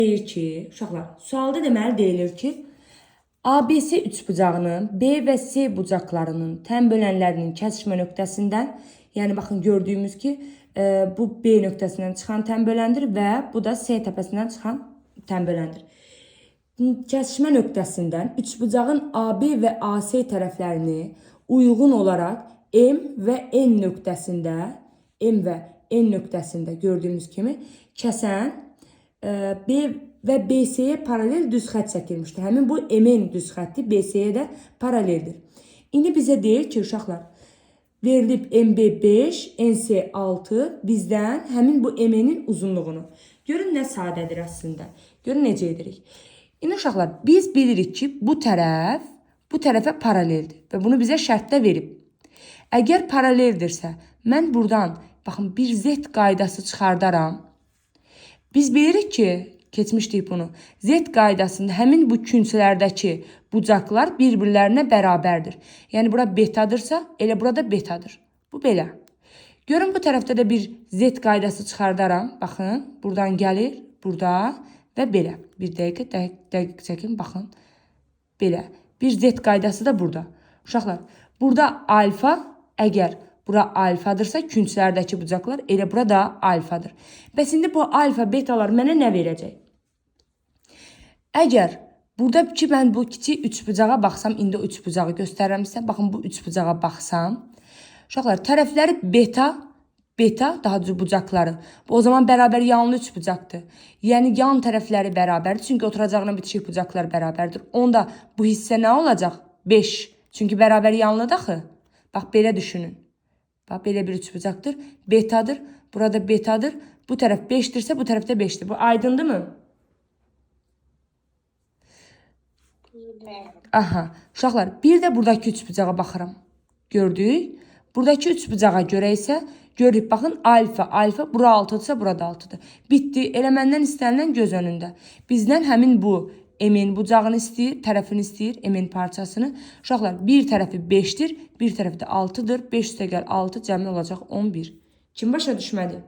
Deyir ki, uşaqlar, sualda deməli deyilir ki, ABC üçbucağının B və C bucaqlarının tən bölənlərinin kəsişmə nöqtəsindən, yəni baxın gördüyümüz ki, bu B nöqtəsindən çıxan tən böləndir və bu da C təpəsindən çıxan tən böləndir. Kəsişmə nöqtəsindən üçbucağın AB və AC tərəflərini uyğun olaraq M və N nöqtəsində, M və N nöqtəsində gördüyümüz kimi kəsən B və BC-yə paralel düz xətt çəkilmişdir. Həmin bu MN düz xətti BC-yə də paraleldir. İndi bizə deyir ki, uşaqlar, verilib MB 5, NC 6, bizdən həmin bu MN-in uzunluğunu. Görün nə sadədir əslində. Görün necə edirik. İndi uşaqlar, biz bilirik ki, bu tərəf bu tərəfə paraleldir və bunu bizə şərtdə verib. Əgər paraleldirsə, mən buradan baxın bir Z qaydası çıxardaram. Biz bilirik ki, keçmişdik bunu. Z qaydasında həmin bu künclərdəki bucaqlar bir-birlərinə bərabərdir. Yəni bura betadırsa, elə burada betadır. Bu belə. Görün bu tərəfdə də bir Z qaydası çıxardaram. Baxın, buradan gəlir, burada və belə. Bir dəqiqə, dəqiq çəkin, baxın. Belə. Bir Z qaydası da burada. Uşaqlar, burada alfa, əgər bura alfadırsa, künclərdəki bucaqlar elə burada alfadır. Bəs indi bu alfa, betalar mənə nə verəcək? Əgər burada ki, mən bu kiçik üçbucağa baxsam, indi o üçbucağı göstərirəm sizə. Baxın, bu üçbucağa baxsam, uşaqlar, tərəfləri beta, beta, daha düzü bucaqları. Bu o zaman bərabər yanlı üçbucaqdır. Yəni yan tərəfləri bərabərdir. Çünki oturacağına bitişik bucaqlar bərabərdir. Onda bu hissə nə olacaq? 5. Çünki bərabər yanlıdır axı. Bax, belə düşünün. Bax, belə bir üçbucaqdır. Betadır. Burada betadır. Bu tərəf 5-dirsə, bu tərəfdə 5-dir. Bu aydındırmı? Aha. Uşaqlar, bir də buradakı üçbucağa baxıram. Gördük. Buradakı üçbucağa görə isə görürük, baxın, alfa, alfa, bura 6-dırsa, burada 6-dır. Bitdi. Elə məndən istənilən göz önündə. Bizdən həmin bu MN bucağını istəyir, tərəfini istəyir, MN parçasını. Uşaqlar, bir tərəfi 5-dir, bir tərəfi də 6-dır. 5 üstəgəl 6 cəmi olacaq 11. Kim başa düşmədi?